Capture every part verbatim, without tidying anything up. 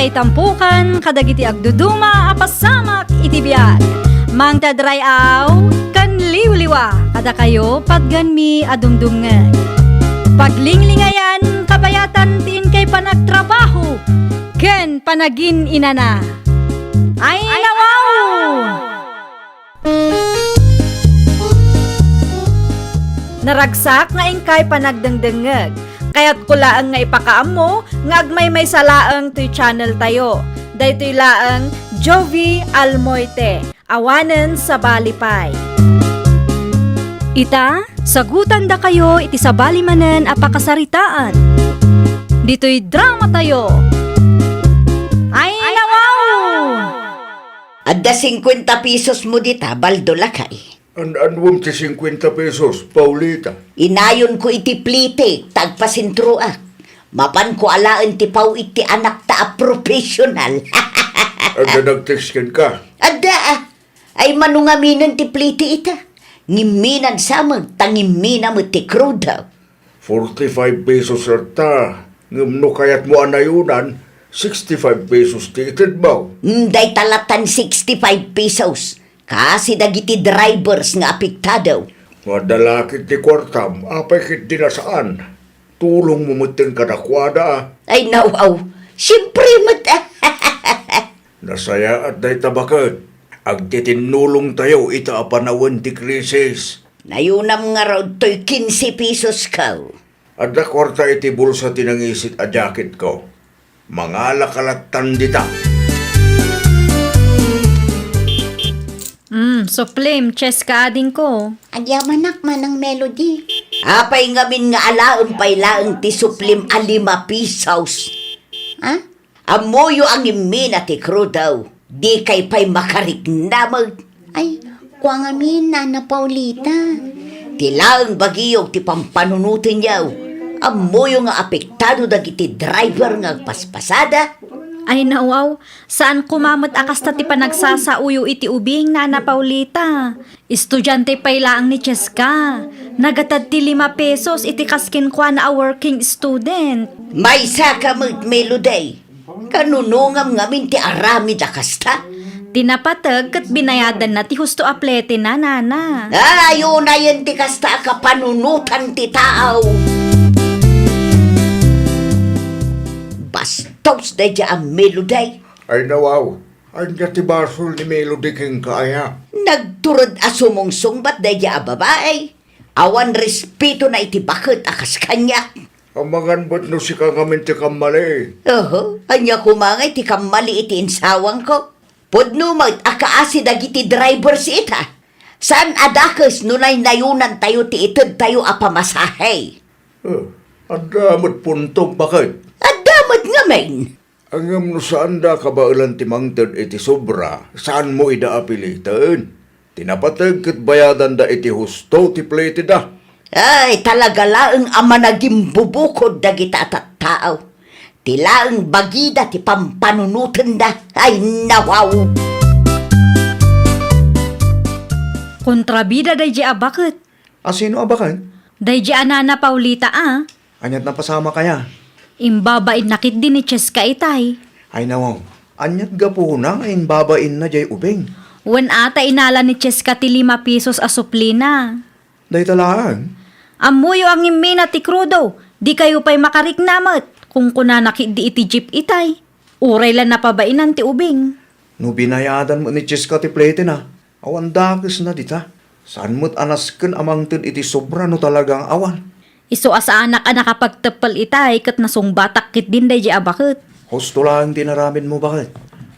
Itampukan kadagiti agduduma a pasamak iti biag. Mangted ray-aw ken liwliwa kadakayo patgenmi a dumdumngeg. Paglinglingayan kabayatan ti inkay panagtrabaho ken panagin-inana. Ay, nawaw! Naragsak nga inkay panagdengdengngeg. Kayatko laeng nga ipakaammo nga agmaymaysa laeng toy channel tayo. Daytoy laeng Jovie Almoite, awanen sabali pay. Ita, sagutandakayo iti sabali manen a pakasaritaan. Ditoy drama tayo. Ay, nawaw! Adda singkuenta pesos mo dita, Baldo, lakay. An-anuem ti singkuenta pesos, Paulita? Inayonko iti plitik ta agpasentroak. Mapanko alaen ti paw-it ti anakta a professional. Adda nag-text kenka? Adda, ah. Ay, mano ngaminen ti plitik ita? Ngimminan sa met, ta ngimmina met ti crudo. Forty-five pesos latta, ngem no kayatmo a nayonan, sixty-five pesos ti itedmo. Mm, dayta lattan sixty-five pesos. Kasi dagiti drivers nga apektado. No adda la ket ti kuartam, apay ket di na saan? Tulongmo metten kadakuada. Ay, nawaw. Siempre met. Nasayaat dayta, baket. Agtitinnulongtayo ita a panawen ti krisis. Nayonam ngarud toy quince pesos ko. Adda kuarta iti bulsa ti nangisit a jacketko. Mangalaka lattan dita. Mm, Supreme, Cheska adingko. Agyamanak, Manang Melody. Apay ngamin nga alaem pay laeng ti Supreme a lima pesos? Ha? Ammoyo a ngimmina ti crudo, dikay pay makarikna met. Ay, kua ngamin, Nana Paulita. Ti laeng bagiyo ti pampanunotenyo. Ammoyo nga apektado dagiti driver nga agpaspasada. Ay, nawaw, saan koma met a kasta ti panagsasaoyo iti ubing, Nana Paulita. Estudiante pay laeng ni Cheska. Nagatad ti lima pesos iti kas kenkuana a working student. Maysaka met, Melody. Kanunongam ngamin ti aramid a kasta? Ti napateg ket binayadanna ti husto a pletena, Nana. Ay, unayen ti kasta a kapanunotan ti tao. Bastos daydiay a Melody. Ay, nawaw. Ania ti basol ni Melody kenka aya? Nagtured a sumungsungbat daydiay a babai. Awan respetona iti baket a kas kaniak. Amangan met no sika ngamin ti kammali. Oho, ania koma ngay ti kammali iti insawangko? Pudno met a kaasi dagiti drivers ita. Saan a dakes no naynayonantayo ti itedtayo a pamasahe. Eh, adda met puntom, baket? Adda met ngamin. Ngem no saanda a kabaelan ti mangted iti sobra, saanmo ida a piliten. Ti napateg ket bayadanda iti husto ti pleteda. Ay, talaga laeng a managimbubukod dagita a tattao. Ti laeng bagida ti pampanunotenda. Ay, nawaw! Kontrabida daydiay a baket. A sino a baket? Daydiay a Nana Paulita a. Aniat napasamak aya? Imbabainna ketdi ni Cheska itay. Ay, nawaw. Aniat gapuna nga imbabainna diay ubing? Wen a ta inala ni Cheska ti lima pesos a suplina. Dayta laeng? Ammoyo a ngimmina ti krudo, dikayo pay makarikna met, kunkunana ketdi iti jeep itay. Uray la napabainan ti ubing. No binayadan met ni Cheska ti pletena, awan dakesna dita. Saan met a nasken a mangted iti sobra no talaga nga awan. Isu a saanak a nakapagteppel itay ket nasungbatak ketdin daydiay a baket. Husto laeng ti inaramidmo, baket.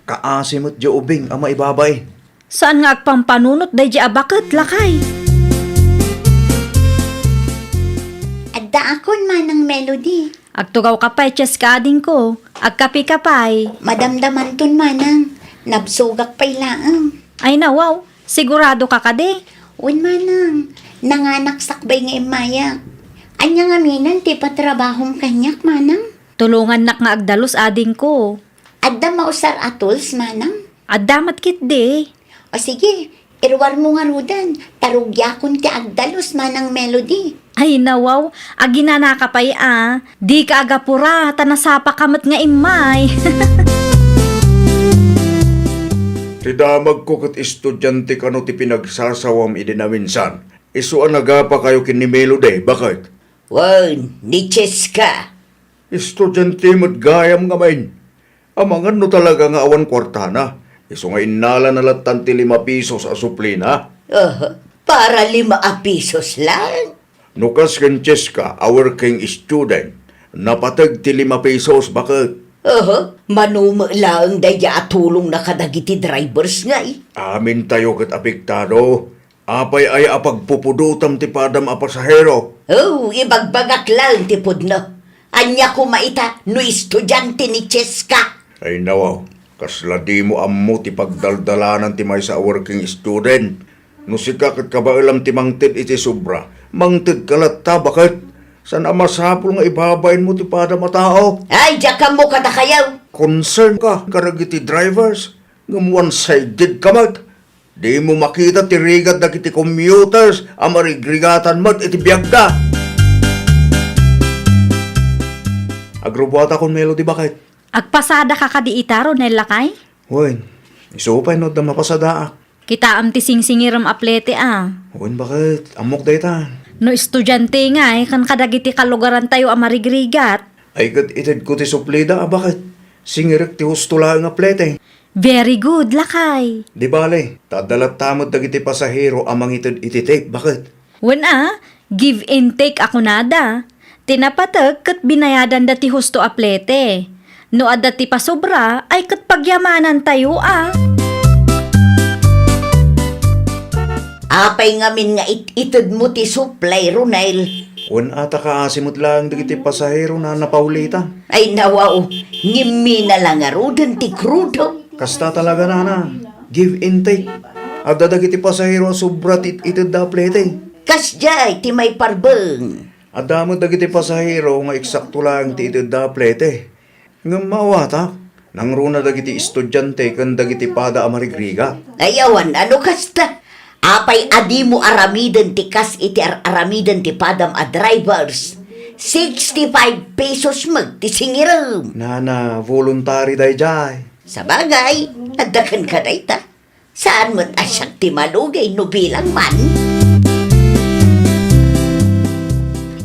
Kaasi met diay ubing a maibabain. Saan nga agpampanunot daydiay a baket, lakay? Addaakon, Manang Melody. Agtugawka pay, Cheska adingko. Agkapeka pay. Madamdamanton, Manang. Nabsogak pay laeng. Ay, nawaw. Siguradoka kadi? Wen, Manang. Nanganak sakbay nga immayak. Ania ngaminen ti ipatrabahom kaniak, Manang? Tulongannak nga agdalus adingko. Adda mausar a tools, Manang? Adda met ketdi. O sige, iruarmo ngaruden, ta rugiakon ti agdalus, Manang Melody. Ay, nawaw, aginanaka pay a. Dika agapura, ta nasapaka met nga immay. Ti damagko ket estudiante kano ti pinagsasawam idi naminsan. Isu a nagapakayo ken ni Melody, baket? Wen, ni Cheska. Estudiante met gayam ngamin. Amangan no talaga nga awan kuartana. Isu nga innalana lattan ti lima pesos a suplina. Aha, para lima a pesos laeng? No kas ken Cheska a working student, napateg ti lima pesos, baket? Aha, mano met laeng daydiay a tulongna kadagiti drivers ngay? Amintayo ket apektado. Apay aya a pagpupudotam ti padam a pasahero? Oh, ibagbagak laeng ti pudno. Ania koma ita no estudiante ni Cheska? Ay nawaw, kasla dimo ammo ti pagdaldalanan ti maysa a working student. No sika ket kabaelam ti mangted iti sobra, mangtedka latta, baket? Saan a masapul nga ibabainmo ti padam a tao? Ay, diak ammo kadakayo. Concern ka kadagiti drivers, ngem one-sided ka met. Dimo makita ti rigat dagiti commuters a marigrigatan met iti biagda. Agrubbuatakon, Melody, baket? Agpasadaka kadi ita, Ronel, lakay? Wen, isu pay no adda mapasadaak. Kitaem ti singsingirem a plete a. Wen, baket? Ammok dayta. No estudiante ngay ken kadagiti kalugarantayo a marigrigat. Ay ket itedko ti suplida a, baket? Singirek ti husto laeng a plete. Very good, lakay. Di bale, ta adda latta met dagiti pasahero a mangited iti tip, baket? Wen a, give and take a kunada. Ti napateg ket binayadanda ti husto a plete. No adda ti pasobra, ay ket pagyamanantayo a. Apay ngamin nga it-itedmo ti suplay, Ronel? Wen a, ta kaasi met laeng dagiti pasahero, Nana Paulita. Ay, nawaw, ngimmi na la ngaruden ti krudo. Kasta talaga, Nana. Give and take. Adda dagiti pasahero a sobra ti it-itedda a plete. Kasdiay ti maiparbeng. Adda met dagiti pasahero nga eksakto laeng ti itedda a plete. Ngem maawatak, nangruna dagiti estudiante ken dagiti pada a marigrigat. Ay, awan a no kasta. Apay a dimo aramiden ti kas iti ar-aramiden ti padam a drivers? Sixty-five pesos met ti singirem. Nana, voluntary daydiay. Sabagay, adda kenka dayta. Saan met a siak ti malugay no bilang man?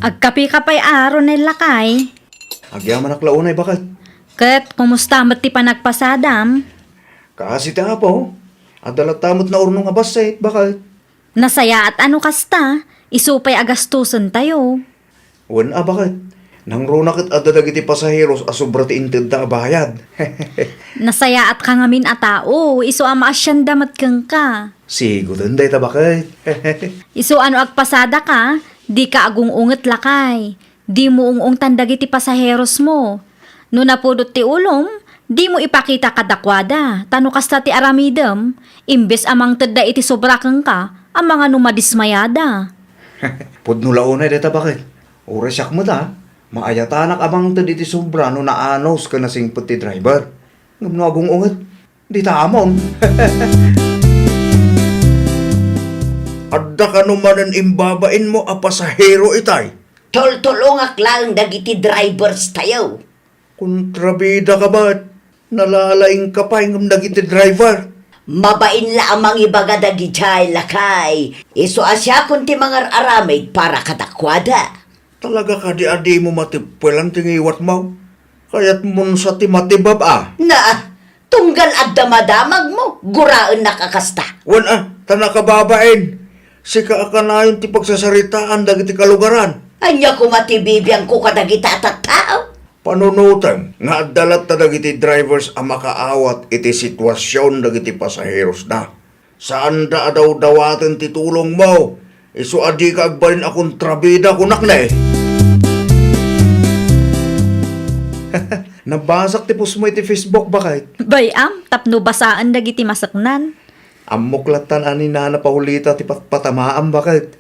Agkapika pay a, Ronel, lakay? Agyamanak la unay, baket. Ket kumusta met ti panagpasadam? Kaasi ti Apo, adda latta met naurnong a bassit, baket. Nasayaat a no kasta, isu pay a gastusentayo. Wen a, baket? Nangruna ket adda dagiti pasaheros a sobra ti intedda a bayad. Nasayaatka ngamin a tao, isu a maasianda met kenka. Siguden dayta, baket. Isu a no agpasadaka, dika agung-unget, lakay. Dimo ung-ungtan dagiti pasaherosmo. No napudot ti ulom, dimo ipakita kadakuada, ta no kasta ti aramidem, imbes a mangtedda iti sobra kenka, amangan no madismayada. Pudno la unay dayta, baket? Uray siak met a, maayatanak a mangted iti sobra no naanus ken nasingpet ti driver. Ngem no agung-unget, dita amon. Adda kano manen imbabainmo a pasahero itay? Tultulongak laeng dagiti drivers tayo. Kontrabida ka met. Nalalaingka pay ngem dagiti driver. Mabain la a mangibaga dagidiay, lakay. Isu a siakon ti mangar-aramid para kadakuada. Talaga kadi a dimo matippelan ti ngiwatmo? Kayatmon sa ti matibab a? Na, tunggal adda madamagmo, guraennak a kasta. Wen a, ta nakababain. Sika a kanayon ti pagsasaritaan dagiti kalugaran. Ania koma ti bibiangko kadagita a tattao? Panunotem nga adda latta dagiti drivers a makaawat iti situasion dagiti pasaherosda. Saanda a dawdawaten ti tulongmo, isu a dika agbalin a kontrabida, kunak ne. Nabasak ti postmo iti Facebook, baket? Bay-am, tapno basaen dagiti maseknan. Ammok lattan a ni Nana Paulita ti patpatamaam, baket?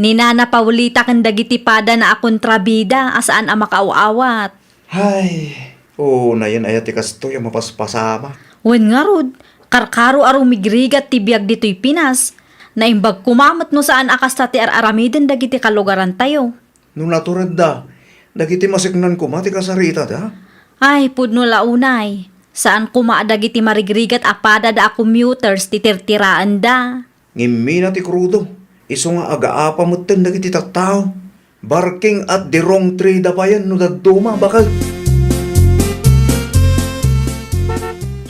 Ni Nana Paulita ken dagiti padana a kontrabida a saan a makaaw-awat. Hay, unayen aya ti kastoy a mapaspasamak? Wen ngarud, karkaro a rumigrigat ti biag ditoy Pinas. Naimbag koma met no saan a kasta ti ar-aramiden dagiti kalugarantayo. No naturedda, dagiti maseknan koma ti kasaritada? Ay, pudno la unay. Saan koma a dagiti marigrigat a padada a commuters ti tirtiraenda. Ngem mina ti krudo, isu nga agaapa metten dagiti tattao. Barking at the wrong tree da payen no dadduma, baket.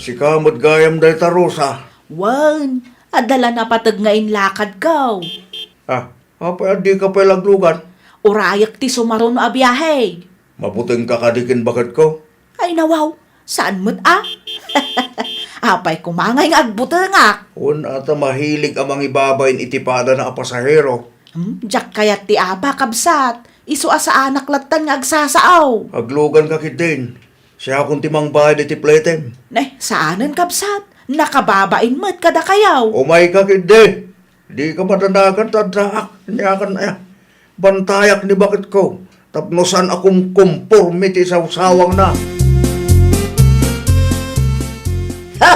Sika met gayam dayta, Rosa. Wen, adda la napateg nga inlakadko. Ah, apay a dika pay laglugan? Urayek ti sumaruno a biahe. Mabutengka kadi ken baketko? Ay, nawaw, saan met a? Apay koma ngay nga agbutengak? Wen, ata mahilig a mangibabain iti padana a pasahero. Hmm, diak kayat ti apa, kabsat. Isu a saanak lattan nga agsasao. Agluganka ketdin. Siakon ti mangbayad iti pletem. Ne, saanen, kabsat. Nakababain met kadakayo. Umayka ketdi. Dika madanagan ta addaak. Aniakan aya. Bantayak ni baketko tapno saan a kumkumporme ti sawsawangna. Ha!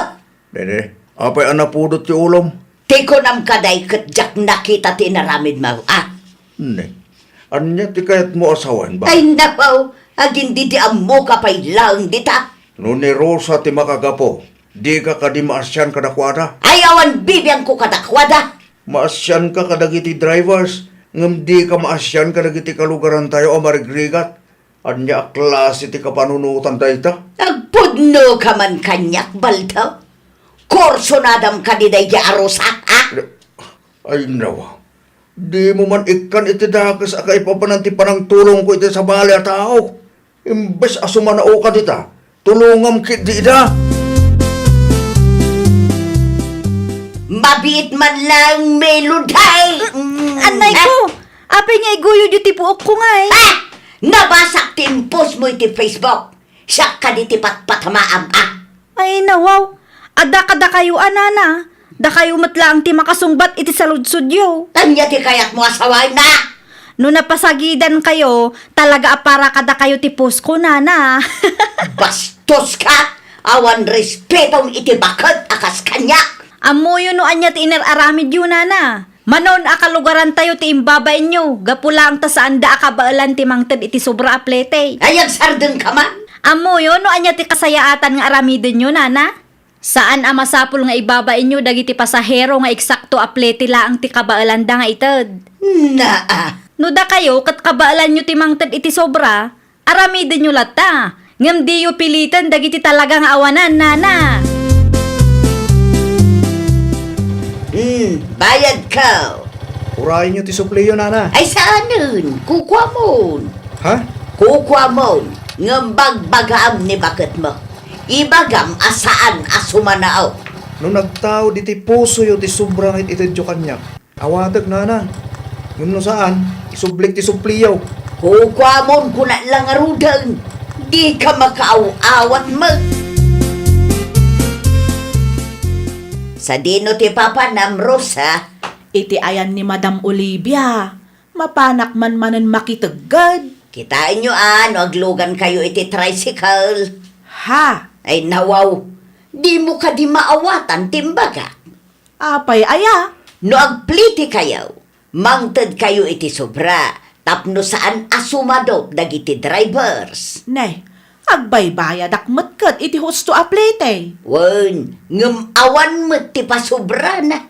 Nene, apay a napudot ti ulom? Ti kunam kadi ket diak nakita ti inaramidmo, a? Ne, ania ti kayatmo a sawen, ba? Ay, napaw, agin di di ammoka pay laeng dita. No ni Rosa ti makagapu, dika kadi maasian kadakuada? Ay, awan bibiangko kadakuada. Maasianka kadagiti drivers, ngem dika maasian kadagiti kalugarantayo a marigrigat. Ania a klase ti kapanunotan dayta? Agpudnoka man kaniak, Baldo? Kursunadam kadi daydi a Rosa, a? Ay, nawa. Dimo man ikkan iti dakes a kaipapanan ti panangtulongko iti sabali a tao. Imbes a sumanaoka dita, tulongam ketdi ida. Mabiit man laeng, Melody! Mm. Anay ko! Apay nga iguyod iti puokko ngay? Ah! Nabasak ti impostmo iti Facebook. Siak kadi ti patpatamaam, a? Ay, nawaw. Adda kadakayo a nana. Dakayo met laeng ti makasungbat iti saludsodyo. Ania ti kayatmo a sawen, a? No napasagidankayo, talaga a para kadakayo ti postko, nana. Bastoska! Awan respetom iti baket a kas kaniak. Ammoyo no ania ti inar-aramidyo, nana. Manon a kalugarantayo ti imbabainyo, gapu laeng ta saanda a kabaelan ti mangted iti sobra a plete. Ay, agsardengka man! Ammoyo no ania ti kasayaatan nga aramidenyo, nana? Saan a masapul nga ibabainyo dagiti pasahero nga eksakto a plete laeng ti kabaelanda nga ited. Naa! No dakayo ket kabaelanyo ti mangted iti sobra, aramidenyo latta, ngem diyo piliten dagiti talaga nga awanan, nana. Hmm, bayadko. Urayenyo ti supliyo, nana. Ay, saanen. Kukuamon. Ha? Kukuamon, ngem bagbagaam ni baketmo. Ibagam a saan a sumanao. No nagtaud iti pusoyo ti sobra nga it-itedyo kaniak, awatek, nana. Ngem no saan, isublik ti supliyo. Kukuamon, kunak la ngaruden. Dika makaaw-awat met. Sadino ti papanam, Rosa? Iti ayan ni Madam Olivia, mapanak man manen makitegged. Kitaenyo a no aglugankayo iti tricycle. Ha? Ay, nawaw. Dimo kadi maawatan ti imbagak? Apay aya? No agpletekayo, mangtedkayo iti sobra tapno saan a sumadot dagiti drivers. Ne, agbaybayadak met ket iti husto a plete. Wen, ngem awan met ti pasubrana.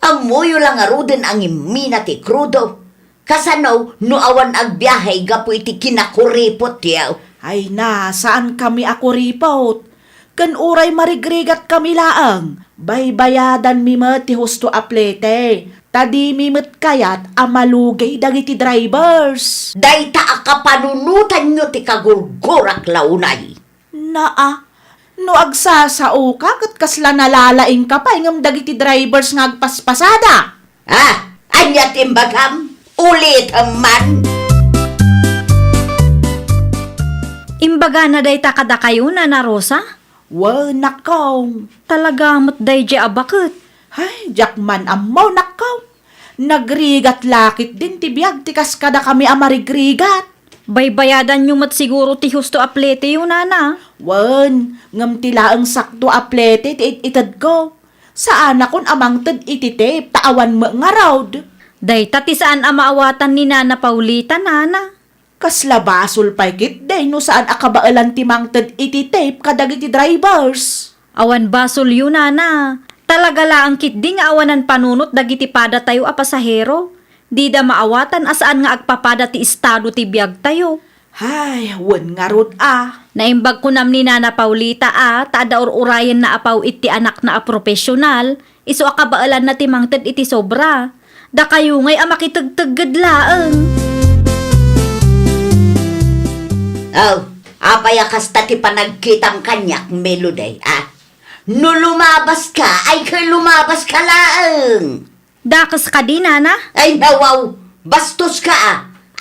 Ammoyo la ngaruden a ngimmina ti krudo. Kasano no awan agbiahe gapu iti kinakuripotyo? Ay na, saankami a kuripot. Ken uray marigrigatkami laeng, baybayadanmi met ti husto a plete, ta dimi met kayat a malugey dagiti drivers. Dayta a kapanunotanyo ti kagurgurak la unay. Naa, no agsasaoka ket kasla nalalaingka pay ngem dagiti drivers nga agpaspasada. Ah, ania ti imbagam? Ulitem man. Imbagana dayta kadakayo, Nana Rosa? Wen, nakkaw. Talaga met daydi a baket. Ay, diak man ammo, nakkaw. Nagrigat la ketdin ti biag ti kas kadakami a marigrigat. Baybayadanyo met siguro ti husto a pleteyo, nana. Wen, ngem ti laeng sakto a plete ti it-itedko. Saanakon a mangted iti tip ta awan met ngarud. Dayta ti saan a maawatan ni Nana Paulita, nana. Kasla basol pay ketdi no saan a kabaelan ti mangted iti tip kadagiti drivers. Awan basolyo, nana. Talaga laeng ketdi nga awanan panunot dagiti padatayo a pasahero. Dida maawatan a saan nga agpapada ti estado ti biagtayo. Hay, wen ngarud a. Naimbag kunam ni Nana Paulita a ta adda ur-urayenna a paw-it ti anakna a profesional, isu a kabaelanna ti mangted iti sobra. Dakayo ngay a makitegtegged laeng. Oh, apay a kasta ti panagkitam kaniak, Melody, a? No lumabaska, ay ket lumabaska laeng. Dakes kadi, nana? Ay, nawaw! Bastoska a!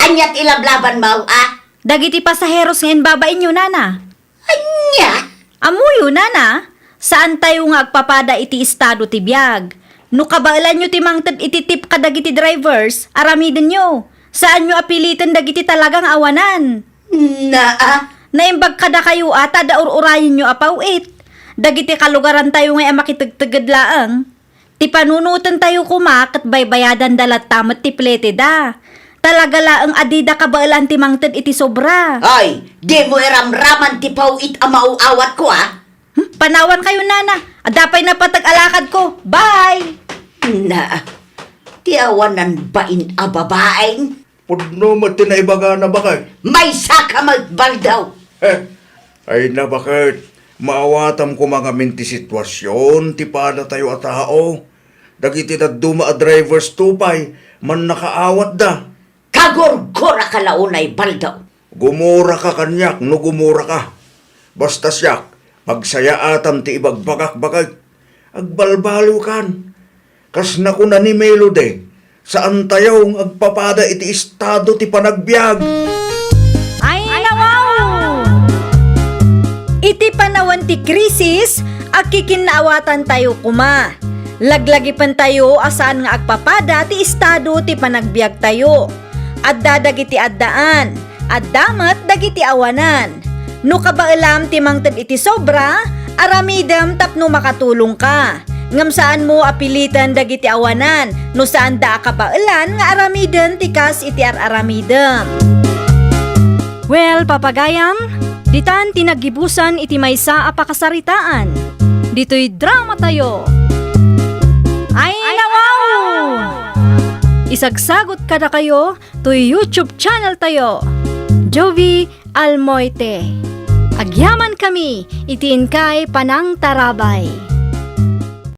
Ania ti lablabanmo a? Dagiti pasaheros nga imbabainyo, nana. Ania? Ammoyo, nana. Saantayo nga agpapada iti estado ti biag. No kabaelanyo ti mangted iti tip kadagiti drivers, aramidenyo. Saanyo a piliten dagiti talaga nga awanan. Naa. Naimbag kadakayo a ta adda ur-urayenyo a paw-it. Dagiti kalugarantayo ngay a makitegtegged laeng. Ti panunotentayo koma ket baybayadanda latta met ti pleteda. Talaga laeng a dida kabaelan ti mangted iti sobra. Ay, dimo iramraman ti paw-it a mauawatko, a? Hmm, panawankayo, nana. Adda pay napateg a lakadko. Bye! Na, ti awanan bain a babaeng? Pudno met ti naibagana, baket. Maysaka met, Baldaw! Heh, ay na, baket. Maawatam koma ngamin ti situasion ti padatayo a tao. Dagiti dadduma a drivers to pay, mannakaawatda. Kagurguraka la unay, Baldaw. Gumuraka kaniak no gumuraka. Basta siak, magsayaatam ti ibagbagak, baket. Agbalbaliwkan. Kas nakuna ni Melody, saantayo nga agpapada iti estado ti panagbiag. Ay, nawaw! Iti panawen ti krisis, agkikinnaawatantayo koma. Laglagipentayo a saan nga agpapada ti estado ti panagbiagtayo. Adda dagiti addaan, adda met dagiti awanan. No kabaelam ti mangted iti sobra, aramidem tapno makatulongka. Ngem saanmo a piliten dagiti awanan no saanda a kabaelan nga aramiden ti kas iti ar-aramidem. Well, papagayam, ditan ti naggibusan iti maysa a pakasaritaan. Ditoy dramatayo. Ay, nawaw! Isagsagot kadakayo toy YouTube channel tayo, Jovie Almoite. Agyamankami iti inkay panangtarabay.